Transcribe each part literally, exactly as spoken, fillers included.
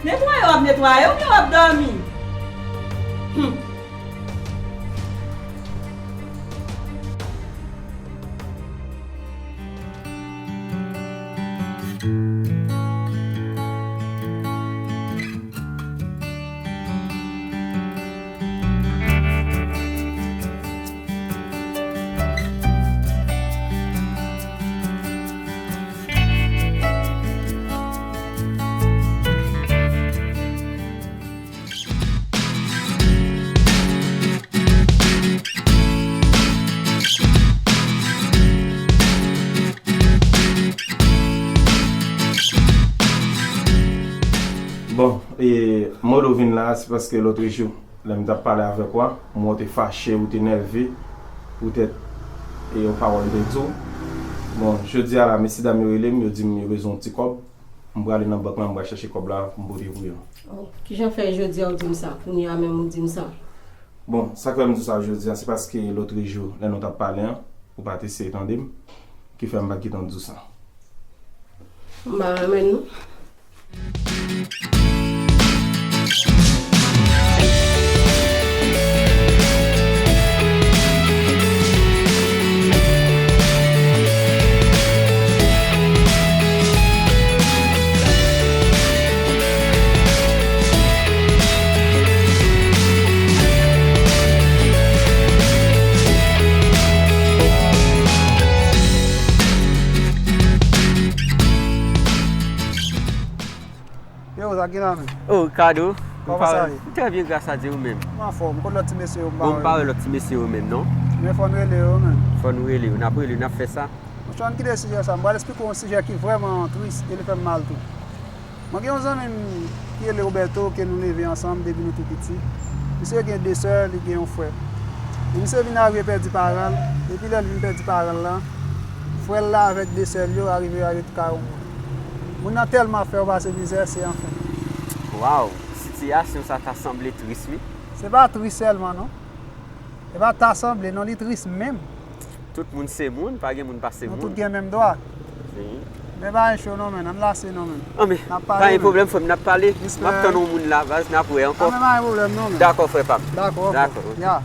Netwaye w ap netwaye oubyen w ap dòmi? Hmm. Bon, e, mwen lè w vin la, se paske lòt jou, lè m t ap pale avèk ou a, m wè w te fache, ou te nève, poutèt, e, yon pawòl m te di w. Bon, jodi a la, mesyedam yo rele m, yo di m yo bezwen yon ti kòb. M prale nan bank la, m pral chèche kòb la pou m pote pou yo. Oh, kijan fè jodi a ou di m sa? Kounye a menm ou di m sa? Bon, sa k fè m di w sa jodi a, se paske lòt jou, lè nou t ap pale an, ou pa t eseye tande m, ki fè m pa t gentan di w sa. M pa renmen l non. Yo, sa ki la menm? Oh, Ricardo. Kòman sa ye? Trè byen, gras a Dye, ou menm? M anfòm. Kote lòt ti mesye yo? M pa wè. Bon, m pa wè lòt ti mesye yo menm, non. Men fò n rele yo menm. Fò nou rele yo. N ap rele yo, n ap fè sa. Monchè, ann kite sijè sa. M pral esplike w yon sijè ki vrèman tris e li fè m mal tou. Mwen gen yon zanmi m ki rele Roberto, ke nou leve ansanm depi nou tou piti. Misye gen de sè, li gen yon frè. E misye vin arive pèdi paran l, epi lè l vin pèdi paran l lan, frè l la avèk de sè l yo arive yo ret kay yon moun. Moun nan tèlman ap fè yo pase mizè, se anfen. Waw, sitiyasyon sa ta sanble tris, wi. Se pa tris sèlman, non. E pa ta sanble, non, li tris menm. Tout moun se moun, pa gen moun pa se moun. Nou tout gen menm dwa. Men pa gen cho non, men, ann lase non, men. Anben, pa gen pwoblèm, frè m, n ap pale. M ap tann yon moun la, baz, n ap wè ankò. Anben, pa gen pwoblèm non, men. Dakò, frè pa m. Dakò, ok. Dakò, ok. Ya.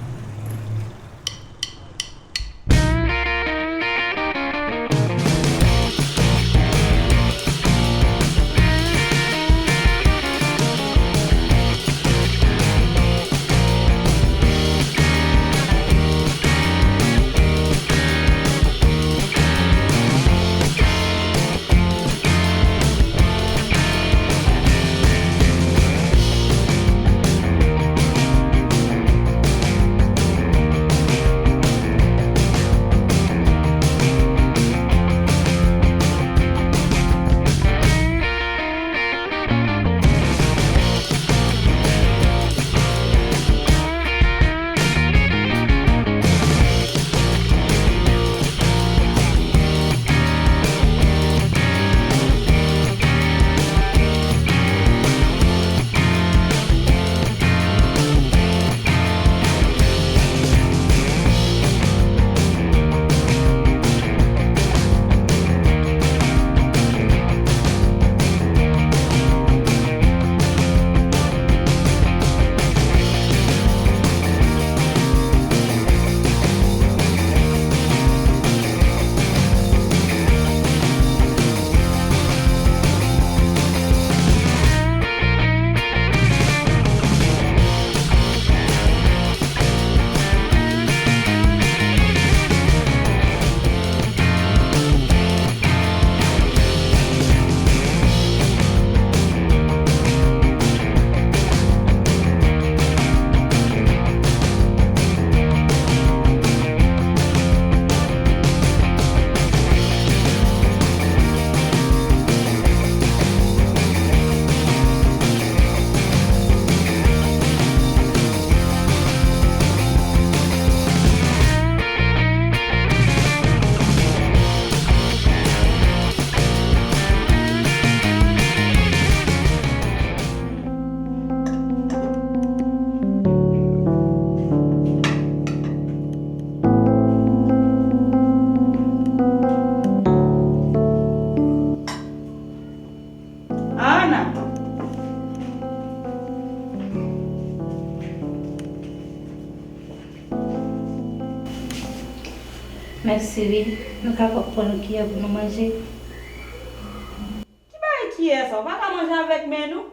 Mèsi wi. Nou ka pran yon kiyè pou nou manje? Ki bagay kiyè sa? Ou pa ka manje avèk men nou?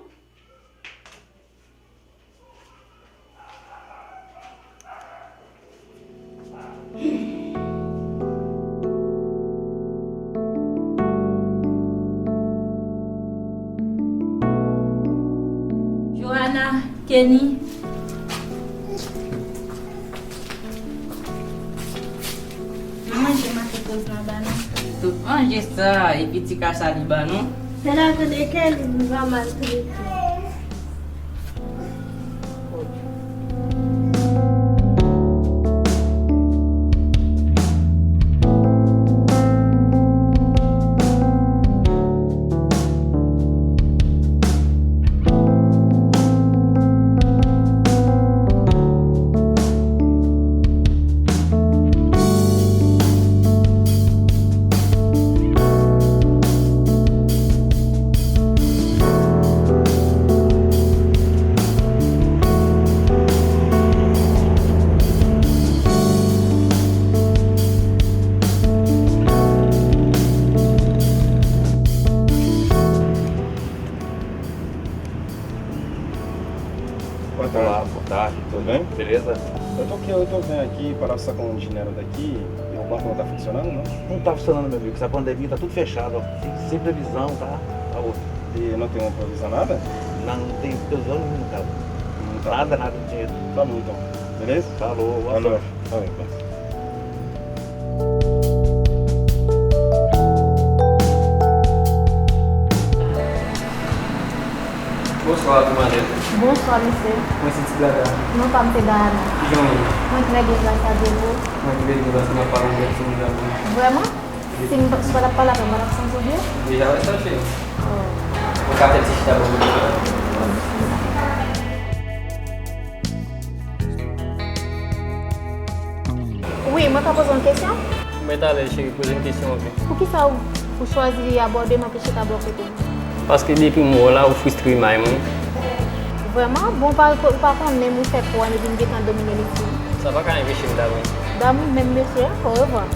Johanna, Kenny. Nan manje maten koz nan ba nou. Tout manje sa, epi ti kasa li ba nou. Se la tande Kenny, li va mal trete. Boa tarde. Olá, boa tarde. Tudo bem? Beleza? Eu tô aqui, eu tô vendo aqui, parece que tá com dinheiro daqui, e o banco não tá funcionando, não? Não tá funcionando, meu amigo. Essa pandemia tá tudo fechado, ó. Sem, sem previsão, tá? Tá osso. E não tem uma provisão nada? Não, não tem previsão nenhuma, cara. Não tá. Nada, nada de dinheiro. Tá bom, então. Beleza? Falou, boa sorte. Valeu. Valeu. Bonswa, Tou Manèt. Bonswa, mesye. Mwen se Ti Gaga. Non pa m se Dayana. Kijan w ye? Mwen trè byen, gras a Dye, e ou? Mwen trè byen, gras a Dye, m ap pale anglè, si w vle. Vrèman? Si m, si w pa t ap pale avè m, w pa t ap santi w byen? Deja wè sa, cheri. Oh. Ou ka fè ti chita bò kote la. Wi, mwen ka poze w yon kesyon? Mèt alèz, cheri, poze m kesyon an wi. Poukisa w, ou chwazi abòde m anpi chita bò kote m? Paske depi m wè w la, ou fristre may mwen. Vrèman? Bon, ou pa, ou pa konn menm ou fè twa ane vin gentan domine lespri m. Sa pa ka enpeche m damou. Damou menm mesye, orevwa.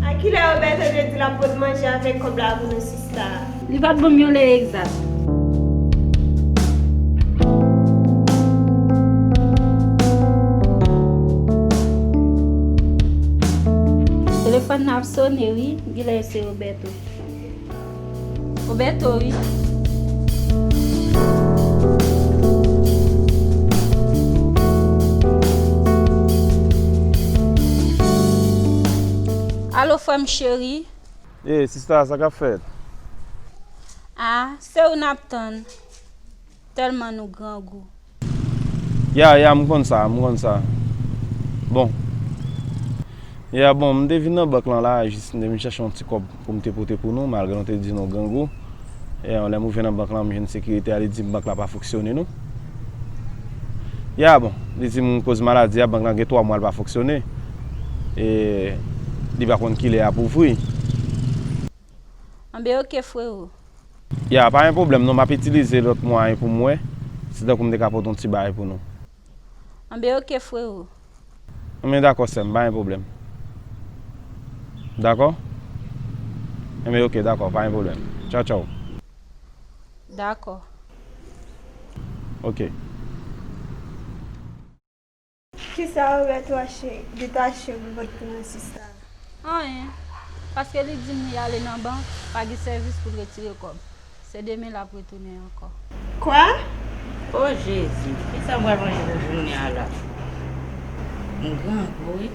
A kilè Roberto te di l ap pot manje avèk kòb la pou nou sista a? Li pa t ban m yon lè egzak. Telefòn nan ap sone wi, genlè se Roberto. Roberto wi. Alo, frè m cheri. Ey, sista, sa k ap fèt? Ah, se ou n ap tann. Tèlman nou grangou. Ya, ya, m konn sa, m konn sa. Bon. Ya, bon, m te vin nan bank lan la, jis m te vin chèche yon ti kòb pou m te pote pou nou, malgre nou te di nou grangou. Ya, lè m rive nan bank lan, m jwenn sekirite a, li di m bank la pa fonksyone non. Ya, bon, li di m koz maladi a, bank lan gen twa mwa l pa fonksyone. E li pa konn kilè y ap ouvri. Anben, oke, frewo. Ya, pa gen pwoblèm non, m ap itilize lòt mwayen pou m wè si tankou m te ka pote yon ti bagay pou nou. Anben, oke, frero. Anben, dakò, sè m, pa gen pwoblèm. Dakò? Anben, oke, dakò, pa gen pwoblèm. Tchaw, tchaw. Dakò. Oke. Kisa Roberto achte, Guito achte pou l pote pou nou sista? Anyen. Paske li di m li ale nan bank, pa gen sèvis pou l retire kòb. Se demen l ap retounen ankò. Kwa? O Jezi, kisa m pral manje pou jounen an la? M grangou wi.